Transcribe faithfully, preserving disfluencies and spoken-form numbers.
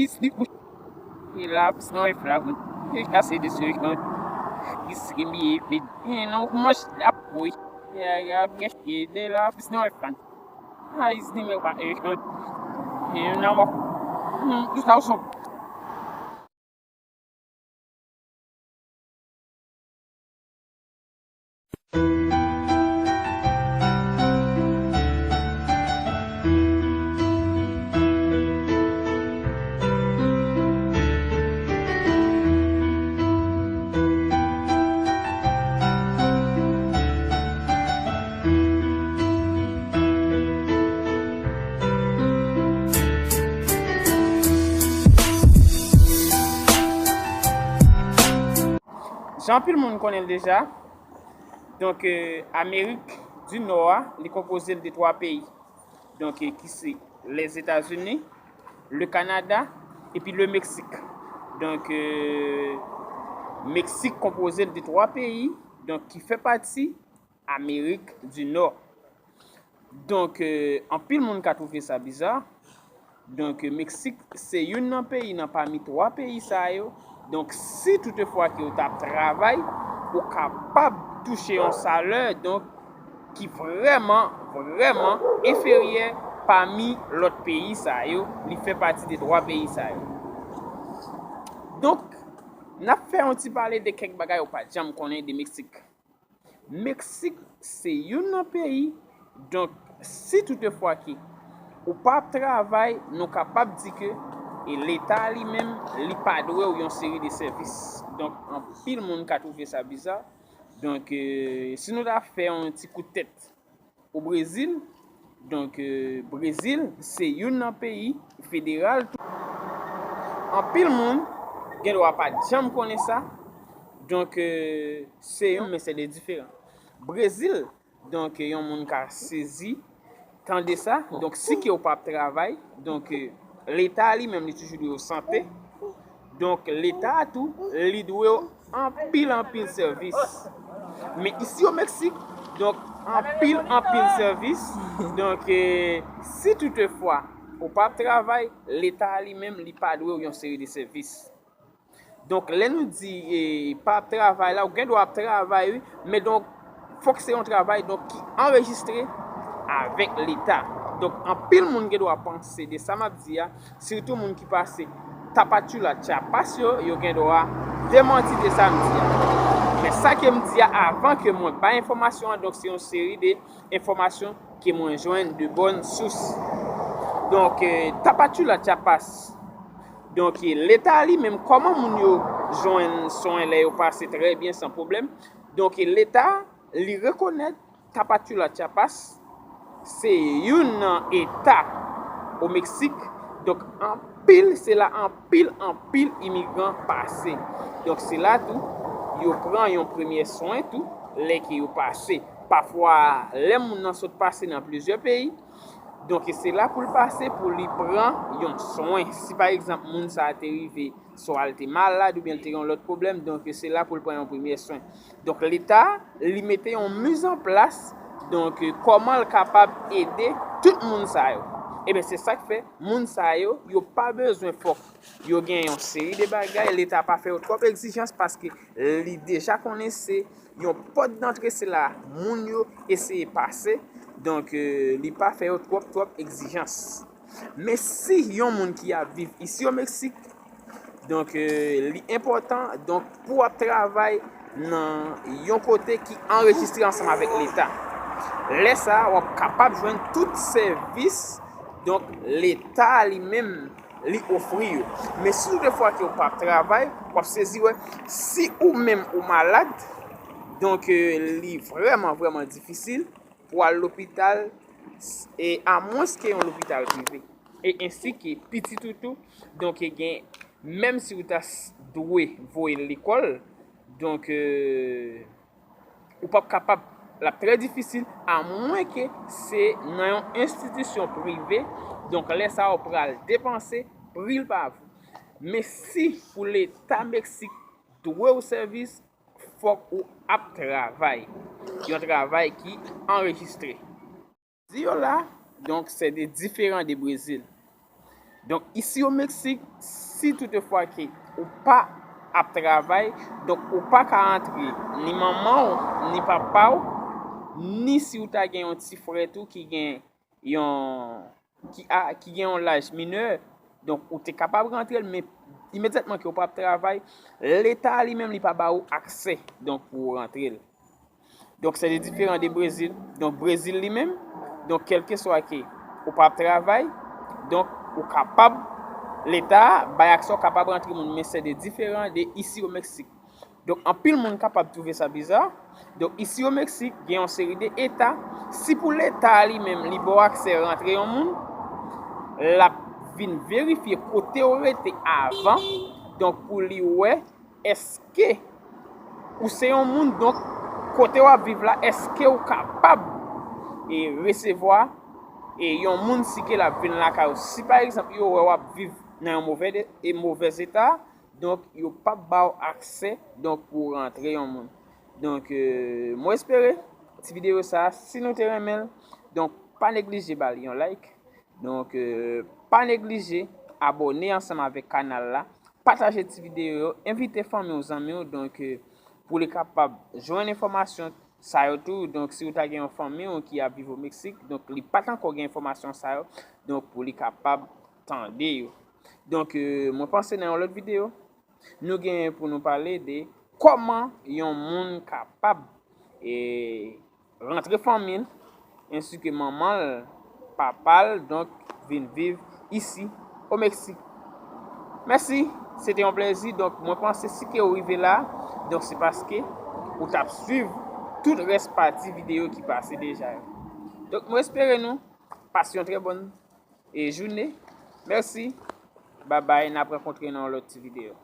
Is di pou e la pis nan flag e kase de se kont. Distribiye vid e nan manch la pou e ya ya gèche de la pis nan flag. Is di me pa e kont e nan mò. Tout sa ou son. Jan anpil moun konnen l deja, donk, euh, Amerik di Nò a, li konpoze l de twa peyi. Donk, euh, ki se Lèzetazini, le Kanada, epi le Meksik. Donk, euh, Meksik konpoze l de twa peyi, donk, ki fè pati Amerik di Nò. Donk, euh, anpil moun ka twouve sa biza. Donk, euh, Meksik se youn nan peyi nan pami twa peyi sa yo. Donk, si toutefwa ke w t ap travay, ou kapab touche yon salè, donk, ki vrèman, vrèman enferyè pami lòt peyi sa yo. Li fè pati de twa peyi sa yo. Donk, n ap fè yon ti pale de kèk bagay ou pa t janm konnen de Meksik. Meksik se youn nan peyi, donk, si toutefwa ke ou pa ap travay, nou kapab di ke, e, Leta li menm, li pa dwe w yon seri de sèvis. Donk, anpil moun ka twouve sa biza. Donk, e, si nou ta fè yon ti kout tèt o Brezil, donk, e, Brezil se youn nan peyi federal tou. Anpil moun gen dwa pa t janm konnen sa. Donk, e, se yon, men se de diferan. Brezil, donk, yon moun ka sezi tande sa. Donk, si ke w p ap travay, donk, e, Leta li menm li toujou dwe w sante. Donk, Leta a tou, li dwe w anpil, anpil sèvis. Men isi o Meksik, donk, anpil, anpil sèvis. Donk, e, si toutefwa ou p ap travay, Leta a li menm, li pa dwe w yon seri de sèvis. Donk, lè nou di, e, pa ap travay la, ou gen dwa ap travay, wi, men donk, fòk se yon travay, donk, ki anrejistre avèk Leta. Donk, anpil moun gen dwa panse de sa m ap di a, sitou moun ki pase Tapachula, Chiapas yo, yo gen dwa demanti de sa m di a. Men sa ke m di a avan ke mwen bay enfòmasyon an, donk, se yon seri de enfòmasyon ke mwen jwenn de bòn sous. Donk, e, Tapachula, Chiapas, donk, e, Leta li menm, kòman moun yo jwenn swen lè yo pase trè byen san pwoblèm? Donk, e, Leta, li rekonèt Tapachula, Chiapas, se youn nan eta o Meksik. Donk, anpil, se la anpil, anpil imigran pase. Donk, se la tou, yo pran yon premye swen tou, lè ke yo pase. Pafwa, lè moun nan sot pase nan plizyè peyi, donk, se la pou l pase pou li pran yon swen. Si, pa egzanp, moun sa a te rive, swa l te malad oubyen l te gen yon lòt pwoblèm, donk, se la pou l pran yon premye swen. Donk, Leta, li mete yon mizanplas, donk, kòman l kapab ede tout moun sa yo. Ebyen, se sa k fè, moun sa yo, yo pa bezwen fòk yo gen yon seri de bagay, Leta pa fè yo twòp egzijans paske li deja konnen se yon pòt dantre, se la moun yo eseye pase. Donk, e, li pa fè yo twòp, twòp egzijans. Men si yon moun ki ap viv isi o Meksik, donk, e, li enpòtan, donk, pou w ap travay nan yon kote ki anrejistre ansanm avèk Leta. Lè sa a, w ap kapab jwenn tout sèvis, donk, Leta li menm li ofri yo. Men si toutefwa ke w p ap travay, w ap sezi wè, si ou menm ou malad, donk, e, li vrèman, vrèman difisil pou al lopital, e amwens ke yon lopital prive. E ensi ke pitit ou tou, donk, e gen, menm si ou ta s-, dwe voye l lekòl, donk, e, ou p ap kapab, l ap trè difisil, amwen ke se nan yon enstitisyon prive, donk, lè sa a, ou pral depanse, pri l pa vo. Men si pou Leta Meksik dwe w sèvis, fòk ou ap travay. Yon travay ki anrejistre. Di yo la, donk, se de diferan de Brezil. Donk, isi o Meksik, si toutefwa ke ou pa ap travay, donk ou pa ka antre ni manman w, ni papa w, ni si ou ta gen yon ti frè tou ki gen yon ki, a, ki gen yon laj minè, donk ou te kapab rantre l, men imedyatman ke ou pa ap travay, Leta li menm li pa ba ou aksè, donk pou ou rantre l. Donk se de diferan de Brezil. Donk Brezil li menm, donk kèlkeswa ke ou pa ap travay, donk ou kapab, Leta a bay aksè ou kapab rantre moun, men se de diferan de isi o Meksik. Donk anpil moun kapab twouve sa biza. Donk isi o Meksik gen yon seri de eta, si pou Leta a li menm li ba w aksè rantre yon moun, l ap vin verifye kote w rete avan, donk pou li wè èske ou se yon moun, donk kote w ap viv la, èske ou kapab e resevwa e yon moun si ke l ap vin lakay ou. Si pa egzanp yo wè w ap viv nan yon movè de, e movèz eta, donk yo p ap ba w aksè, donk pou rantre yon moun. Donk euh, mwen espere ti videyo sa, si nou te renmen l, donk pa neglije ba l yon like. Donk euh, pa neglije abòne ansanm avèk kanal la, pataje ti videyo yo, envite fanmi w, zanmi w, donk euh, pou li kapab jwenn enfòmasyon sa yo tou. Donk si ou ta gen yon fanmi w ki ap viv o Meksik, donk li pa t ankò gen enfòmasyon sa yo, donk pou li kapab tande yo. Donk euh, mwen panse nan yon lòt videyo nou gen pou nou pale de kòman yon moun kapab e rantre fanmi l, ensi ke manman l, papa l, donk vin viv isi o Meksik. Mèsi, se te yon plezi. Donk mwen panse si ke ou rive la, donk se paske ou t ap swiv tout rès pati videyo ki pase deja yo. Donk mwen espere nou pase yon trè bòn e jounen. Mèsi. Babay, n ap rankontre nan yon lòt ti videyo.